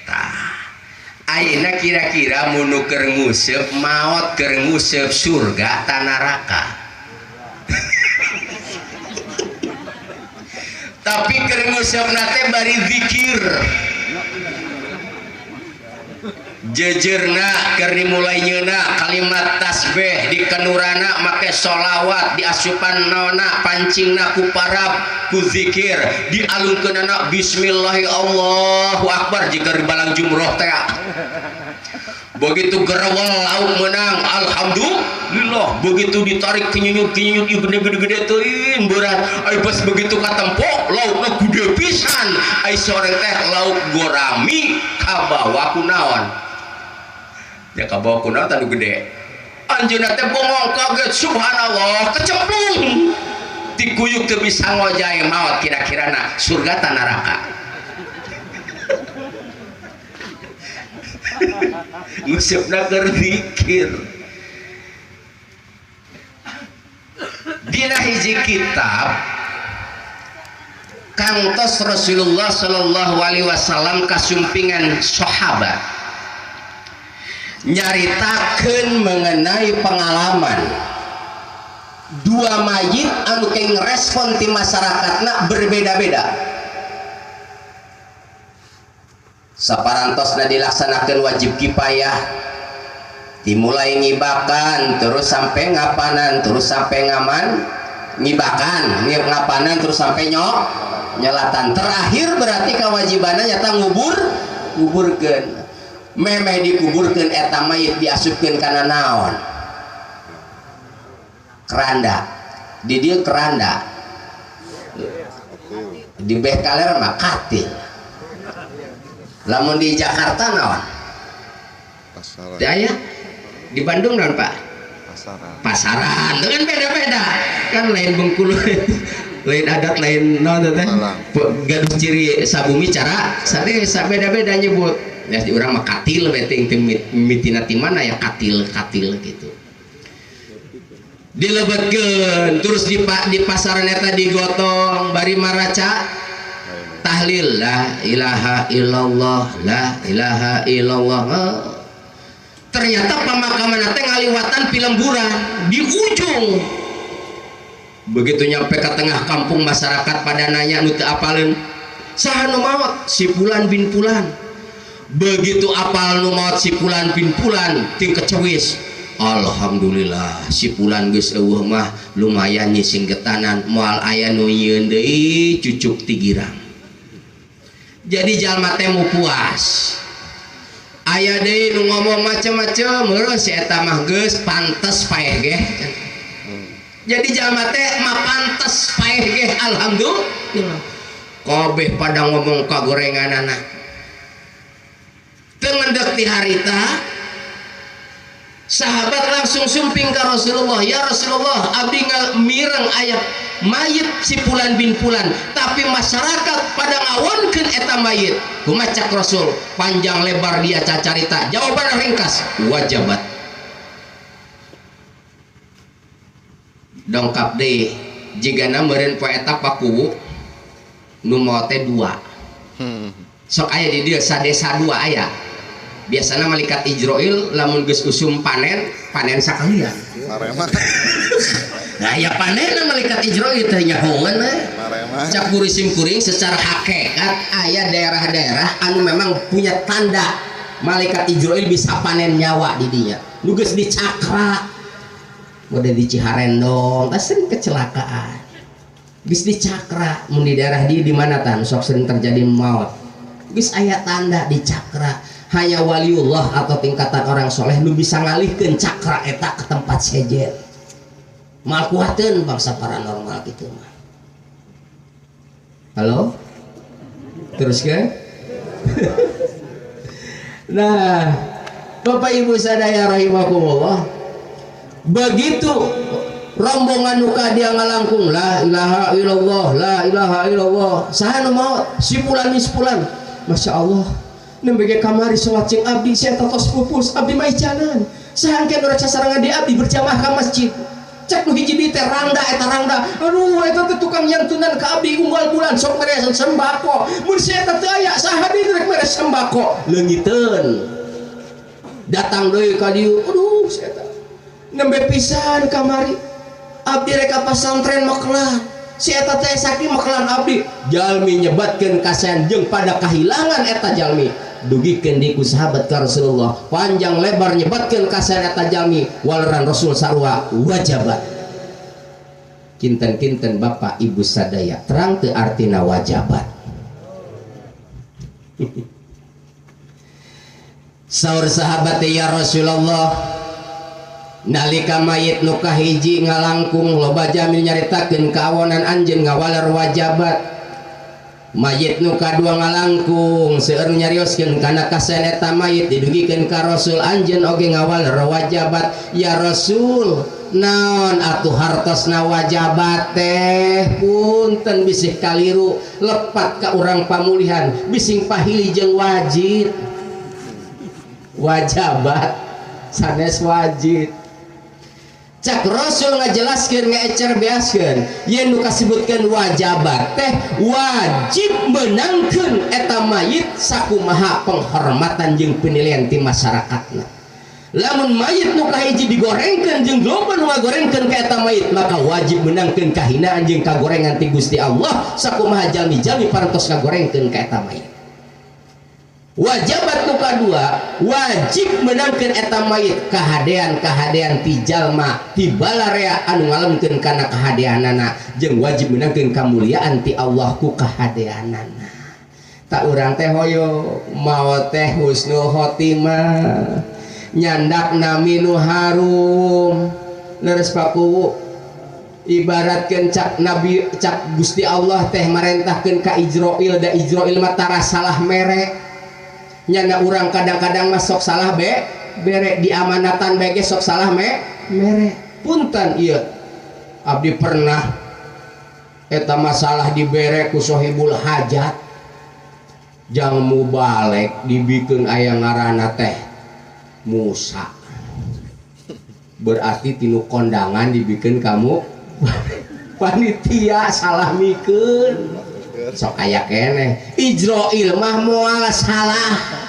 Tah. Ayeuna kira-kira mun nu keur nguseup maot keur nguseup surga ta neraka? Tapi keur nguseup teh bari zikir. Jejerna keur dimulai nyeuna kalimat tasbih dikenurana make sholawat diasupan naonna pancingna ku parab ku zikir dialungkeunana bismillahi Allahu akbar jika balang jumroh teh. Begitu gerewel lauk menang alhamdulillah, begitu ditarik kinyunyuk-kinyunyuk ieu gede-gede teuing berat ai pas begitu katempo laukna gede pisan ai sore teh lauk gorami kabawa ku naon ya kabawa ku naon tanu gede anjeunna teh bongong kaget subhanallah kecemplung tikuyuk teu bisa ngojay maot kira-kirana surga ta neraka. Nguseup-na keur zikir. Dina hiji kitab kantos Rasulullah sallallahu alaihi wasallam kasumpingan sahabat nyaritakeun mengenai pengalaman dua mayit anu keng respon ti masyarakatna berbeda-beda. Saparantosna dilaksanakan wajib kifayah dimulai ngibakan terus sampai ngapanan terus sampai ngaman ngibakan ngapanan terus sampai nyolatan terakhir berarti kewajibannya nyata nguburkeun memeh dikuburkeun eta mayit diasupkeun kana naon keranda di dieu keranda di beh kaler mah katil. Lamun di Jakarta naon? Pasaran. Daya? Di Bandung naon, Pak? Pasaran. Pasaran. Itu kan beda-beda. Kan lain Bengkulu, lain adat, lain naon teh. Gaduh ciri sabumi cara sadesa beda-beda nyebut. Ya di urang mah katil we teh mitina ti mana ya katil-katil gitu. Dilebetkeun terus di pasaran eta digotong bari maraca tahlil la ilaha illallah la ilaha illallah. Ternyata pemakaman teh ngaliwatan pilemburan di ujung. Begitu nyampe ke tengah kampung masyarakat pada nanya nu teu apaleun saha nu maot si fulan bin fulan. Begitu apal nu maot si fulan bin fulan ting kecewis alhamdulillah si fulan geus eueuh mah lumayan nyising getanan moal aya nu nyieun deui cucuk ti girang. Jadi jalma teh mu puas. Aya deui nu ngomong macem-macem heuh si eta mah geus pantes paeh ge. Jadi jalma teh mah pantes paeh ge alhamdulillah. Kabeh pada ngomong ka gorenganana. Teu ngendek ti harita sahabat langsung sumping ka Rasulullah, ya Rasulullah abdi mireng aya mayit si fulan bin fulan, tapi masyarakat pada ngawonkeun eta mayit. Kumaha cak Rasul? Panjang lebar dia cacarita, jawaban ringkas, wajabat. Dongkap deui jigana meureun poe eta pakuwu nu maot teh 2. Sok aya di dieu sadesa 2 aya. Biasana malaikat Ijroil lamun geus usum panen, panen sakalian. Nah ya panen malaikat Ijroil teh nyahoeun we. Cak guru sim kuring secara hakikat aya daerah-daerah anu memang punya tanda malaikat Ijroil bisa panen nyawa di dinya. Nu geus dicakra. Udah di Ciharendong, tah sering kecelakaan. Geus dicakra mun di daerah di mana tan sok sering terjadi maut. Geus aya tanda dicakra. Hanya waliullah atau tingkatan orang soleh nu bisa ngalihkeun cakra eta ke tempat sejen. Mal kuateun bangsa paranormal gitu mah. Halo? Terus ke? Nah, Bapak Ibu sadaya rahimakumullah. Begitu rombongan nu ka dia ngalangkung la ilaha illallah la ilaha illallah. Saha nu maot? Si fulan si fulan. Masya Allah. Nembe ge kamari salat jeung abdi sia tos pupus abdi mah icanan. Saha engke nu rek sasarengan di abdi berjamaah ka masjid. Cek nu hiji deui teh rangda eta rangda. Aduh eta teh tukang nyantunan ka abdi unggal bulan sok mere sembako. Mun sia eta teu aya saha deui rek mere sembako. Leungiteun. Datang deui ka dieu. Aduh sia eta nembe pisan kamari abdi rek ka pasantren mekelan. Si eta teh sakti mekelan abdi. Jalmi nyebatkeun kasaean jeung pada kahilangan eta jalmi. Dugikeun di ku sahabat ka Rasulullah. Panjang lebar nyebatkeun kasaean eta jalmi waleran Rasul sarua wajabat. Kinten-kinten Bapak Ibu sadaya terang teu artina wajabat. Saur sahabat ya Rasulullah, nalika mayit nu kahiji ngalangkung loba jamil nyaritakeun kawonan anjeun ngawaler wajabat. Mayit nu kadua ngalangkung seueur nyarioskeun kana kasaean eta mayit didugikeun ka Rasul anjeun oge ngawaler wajabat. Ya Rasul, naon atuh hartosna wajabat teh? Punten bisih kaliru lepat ka urang pamulihan bising pahili jeung wajib. Wajabat sanes wajib. Cak Rasul ngajelaskeun ngaecer beaskeun yen nu kasebutkeun wajabat teh wajib meunangkeun eta mayit sakumaha penghormatan jeung penilaian ti masyarakatna. Lamun mayit nu kahiji digorengkeun jeung loba nu ngagorengkeun ka eta mayit maka wajib meunangkeun kahinaan jeung kagorengan ti Gusti Allah sakumaha jalmi-jalmi parantos ngagorengkeun ka eta mayit. Wajabat nu kadua wajib menangkeun eta mayit kahadean-kahadean ti jalma ti balarea anu ngalemkeun kana kahadeanana jeung wajib menangkeun kamuliaan ti Allah ku kahadeanana. Tak urang teh hoyo maot teh husnul khotimah nyandak nami nu harum leres pakuwu. Ibaratkeun cak Nabi cak Gusti Allah teh marentahkeun ka Ijroil da Ijroil mah tara salah mere. Nyana urang kadang-kadang mah sok salah bere di amanatan bege sok salah mere. Punten ieu abdi pernah eta masalah dibere ku sohibul hajat jang mubalek dibikeun aya ngaranna teh Musa, berarti tinu kondangan dibikeun kamu panitia salah mikeun. Sok aya keneh Ijroil mah moal salah.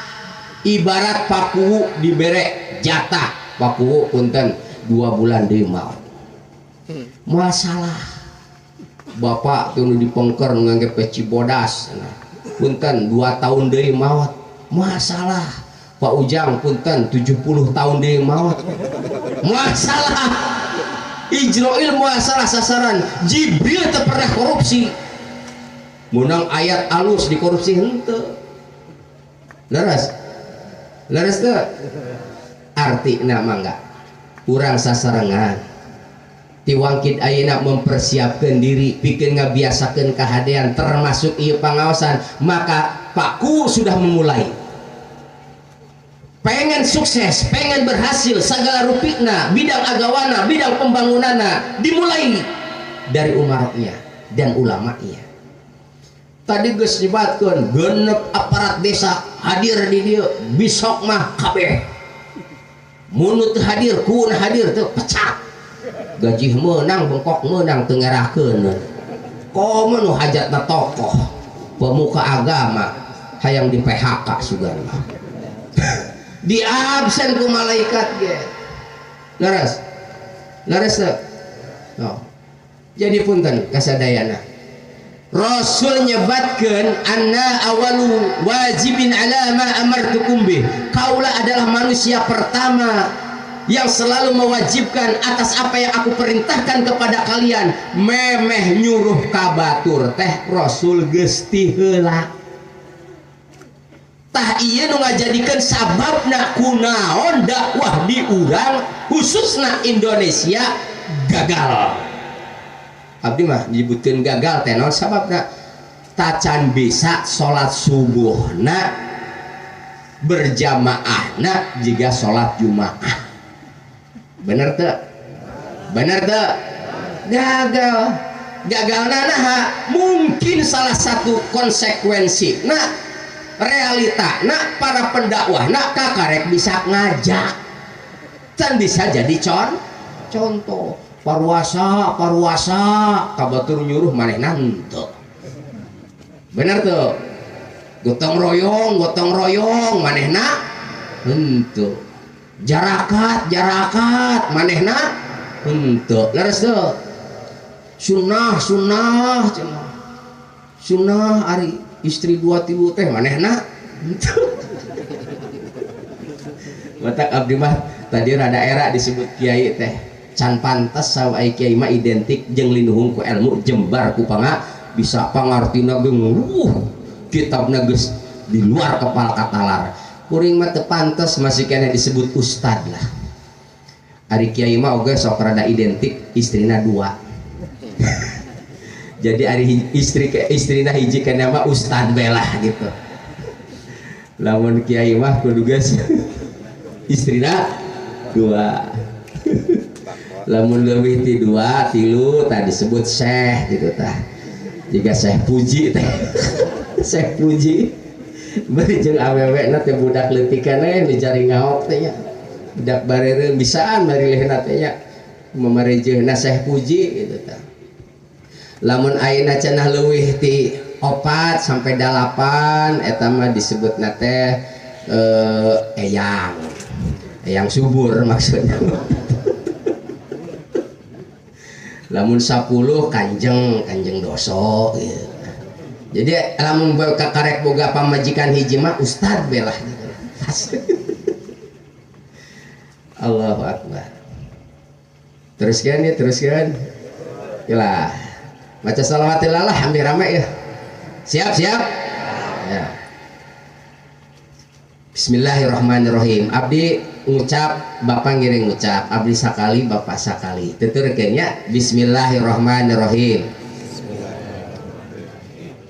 Ibarat pakuwu dibere jatah pakuwu punten 2 bulan deui maot moal salah. Bapak teu nu dipengker ngangge peci bodas punten 2 tahun deui maot moal salah. Pak Ujang punten 70 tahun deui maot moal salah. Ijroil moal salah sasaran. Jibril teu pernah korupsi. Menang ayat alus dikorupsi henteu. Leres. Leres teu? Artina mangga urang sasarengan tiwangkid ayeuna mempersiapkeun diri pikeun ngabiasakeun kahadean termasuk ieu pangaosan, maka Pakku sudah memulai. Pengen sukses, pengen berhasil segala rupina, bidang agawana, bidang pembangunana dimulai. dari umaroknya dan ulamanya. Tadi geus nyebatkeun genep aparat desa hadir di dieu, besok mah kabeh. Mun teu hadir, kun hadir teu pecat. Gaji meunang, bengkok meunang teu ngerahkeun. Komo nu hajatna tokoh, pemuka agama hayang di PHK sugan mah. Di absen ku malaikat ge. Leres. Leres teu? Oh. Jadi punten kasadayana. Rasul nyebatkeun anna awalu wajibin ala ma amartukum bih. Kaula adalah manusia pertama yang selalu mewajibkan atas apa yang aku perintahkan kepada kalian. Memeh nyuruh ka batur teh Rasul geus ti heula. Tah ieu nu ngajadikeun sababna kunaon dakwah di urang khususna Indonesia gagal. Abdi mah nyebutkeun gagal teh naon sababna? Tacan bisa salat subuhna berjamaahna jiga salat Jumaah. Bener teu? Bener teu? Gagal. Gagalna naha? Mungkin salah satu konsekuensi na realita na para pendakwah na kakarek bisa ngajak. Can bisa jadi contoh. Parwasa, parwasa, kabatur nyuruh manehna henteu. Bener tuh. Gotong royong, manehna henteu. Jarakat, jarakat, manehna henteu. Leres tuh. Sunnah, sunnah cenah. Sunnah ari istri dua tilu teh manehna henteu. Matak abdi mah tadi rada era disebut kiai teh. Can pantas sawa ai kiai mah identik jeung linuhung ku ilmu jembar ku panga bisa pangartina geung kitabna geus di luar kepala katalar. Kuring mah teu pantes masih keneh disebut ustad lah. Ari kiai mah oge sok rada identik istrina dua. Jadi ari istri ke istrina hiji keneh mah ustad belah gitu. Lamun kiai mah kudu geus istrina dua. Lamun leuwih ti dua tilu tah disebut syekh gitu tah. Jika Syekh Puji teh. Syekh Puji bari jeung awewena teh budak leutikan we nu jari ngaok teh nya. Budak bareureum bisaan barilehna teh nya. Mamarejeuhna Syekh Puji gitu tah. Lamun ayeuna cenah leuwih ti 4 sampai 8 eta mah disebutna teh eyang. Eyang subur maksudnya. Lamun 10 kanjeng, kanjeng doso gitu. Jadi lamun kakarek boga pamajikan hiji mah ustad belah gitu. Allahu akbar. Teruskan ya, teruskan. Yalah. Baca salawat lah hampir rame ya. Siap, siap. Ya. Bismillahirrahmanirrahim. Abdi ngucap, bapak ngiring ngucap, abdi sakali, bapak sakali. Tuturkeun nya bismillahirrahmanirrahim.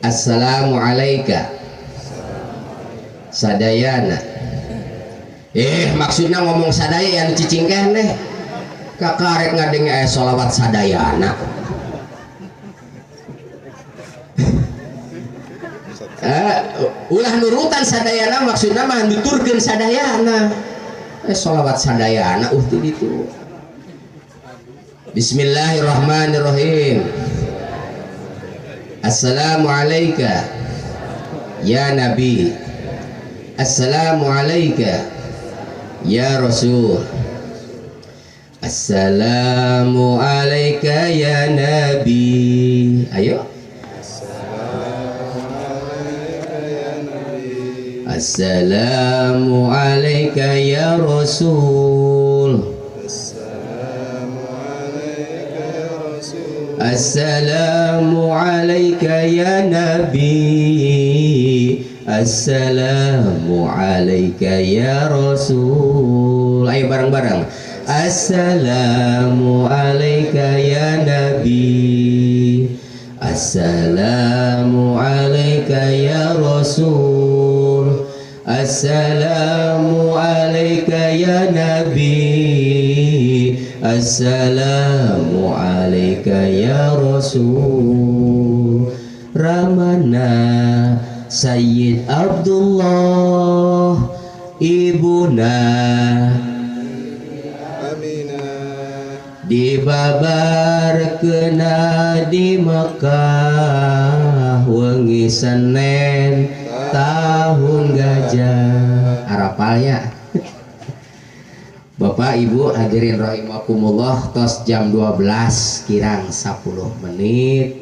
Assalamualaikum sadayana. Maksudnya ngomong sadaya yang cicing keneh. Kakarek ngadenge aya sholawat sadayana. Ulah nurutan sadayana maksudna mah nuturkeun sadayana. Sholawat sadayana ti ditu. Bismillahirrahmanirrahim. Assalamualaikum ya Nabi. Assalamualaikum ya Rasul. Assalamualaikum ya Nabi. Ayo. Assalamualaikum ya Rasul. Assalamualaikum ya Nabi. Assalamualaikum ya Rasul. Ayo bareng-bareng. Assalamualaikum ya Nabi. Assalamualaikum ya Rasul. Assalamualaikum ya Nabi. Assalamu alayka ya Rasul. Ramana Sayyid Abdullah, ibuna Aminah, dibabar kena di Mekah wengi Senin tahun gajah. Arapalnya Bapak Ibu hadirin rahimakumullah, tos jam 12 kirang 10 menit.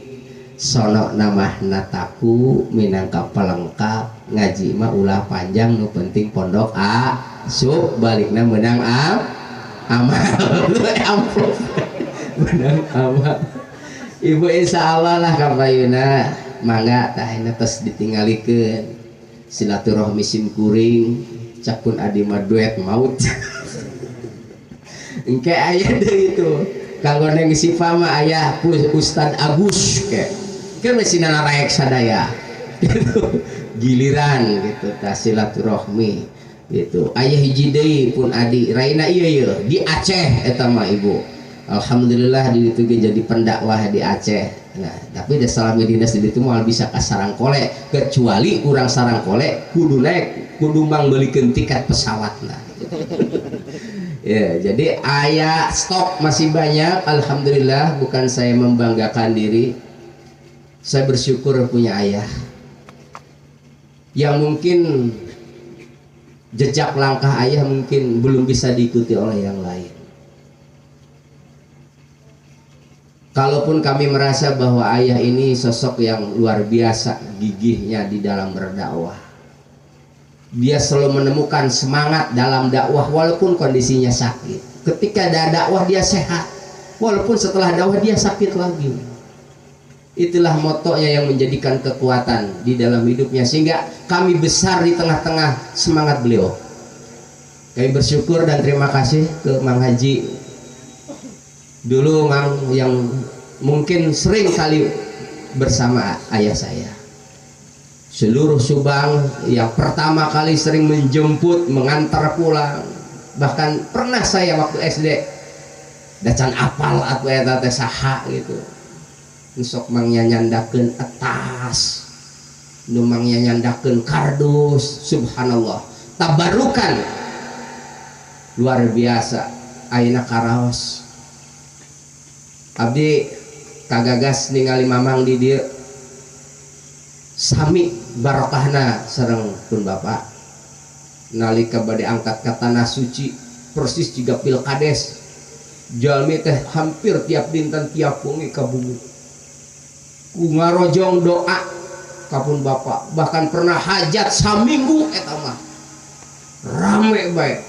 Sono namah nataku minangka pelengkap ngaji mah ulah panjang, nu penting pondok a sub balikna menang a amal. Amplop menang amal. Ibu insyaallah lah kapayuna mangga tah ini tos ditinggalikeun silaturahmi sim kuring cak pun adi mah duet maut. Engke aya deui itu kanggo neng Sifa mah aya Ustad Agus ke kan masih naraek sadaya gitu giliran gitu tah silaturahmi gitu. Aya hiji deui pun adi raina ieu ieu di Aceh eta mah ibu. Alhamdulillah di ditu ge jadi pendakwah di Aceh. Nah, tapi da salami dinas di ditu moal bisa ka Sarangkole kecuali urang Sarangkole kudu naik kudu mangbeulikeun tiket pesawatna. Ya, jadi aya stok masih banyak alhamdulillah. Bukan saya membanggakan diri, saya bersyukur punya ayah yang mungkin jejak langkah ayah mungkin belum bisa diikuti oleh yang lain. Kalaupun kami merasa bahwa ayah ini sosok yang luar biasa gigihnya di dalam berdakwah, dia selalu menemukan semangat dalam dakwah walaupun kondisinya sakit. Ketika ada dakwah dia sehat, walaupun setelah dakwah dia sakit lagi. Itulah motonya yang menjadikan kekuatan di dalam hidupnya sehingga kami besar di tengah-tengah semangat beliau. Kami bersyukur dan terima kasih ke Mang Haji dulu, Mang yang mungkin sering kali bersama ayah saya. Seluruh Subang yang pertama kali sering menjemput, mengantar pulang. Bahkan pernah saya waktu SD dacan apal atuh eta teh saha gitu. Sok mangnya nyandakeun etas, nu mangnya nyandakeun kardus, subhanallah. Tabarukan luar biasa ayeuna karaos. Abdi kagagas ningali mamang di dieu sami barokahna sareng pun bapak. Nalika bade angkat ka tanah suci persis jiga pilkades. Jalmi teh hampir tiap dinten tiap wengi ka bumi. Ku ngarojong doa kapun bapak, bahkan pernah hajat saminggu eta mah rame bae.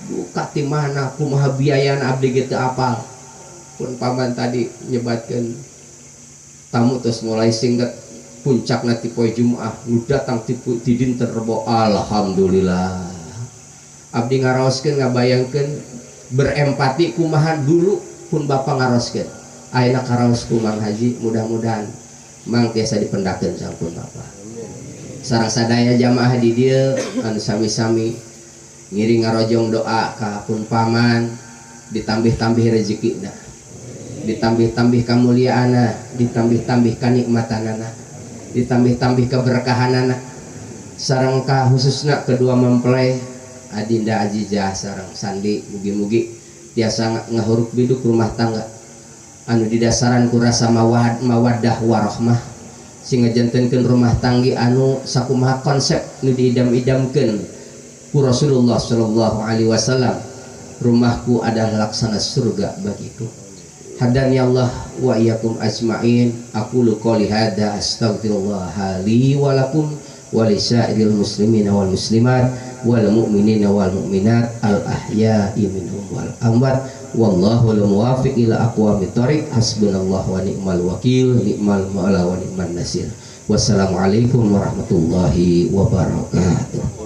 Duka ti mana kumaha biayana abdi ge teu apal. Pun paman tadi nyebatkeun tamu terus mulai singget puncakna ti poe Jumaah nu datang ti dinten Rebo. Alhamdulillah abdi ngaraoskeun ngabayangkeun berempati kumaha dulu pun bapak ngaraoskeun. Ayeuna karaos ku Mang Haji, mudah-mudahan Mang tiasa dipendakeun sampun bapak. Sareng sadaya jamaah di dieu anu sami-sami ngiring ngarojong doa ka pun paman, ditambih-tambih rezekina, ditambih-tambih kamuliaanna, ditambih-tambih kanikmatanana, ditambih-tambih keberkahanana. Sareng ka khususna kedua mempelai Adinda Azizah sareng Sandi, mugi-mugi tiasa ngahuruk biduk rumah tangga anu didasaran ku rasa mawaddah warahmah sehingga jantenkeun rumah tanggi anu sakumaha konsep nu diidam-idamkeun ku Rasulullah sallallahu alaihi wasallam. Rumahku adalah laksana surga bagiku. Hadani Allah wa iyyakum ajmain. Aqulu qouli hadza astaghfirullah li wa lakum wa lisairil muslimina wal muslimat wal mu'minina wal mu'minat al ahya'i minhum wal amwat. Wallahu al-muwafiq ila aqwamit thoriq. Hasbunallahu wa ni'mal wakil, ni'mal maula wa ni'man nasir. Wassalamualaikum warahmatullahi wabarakatuh.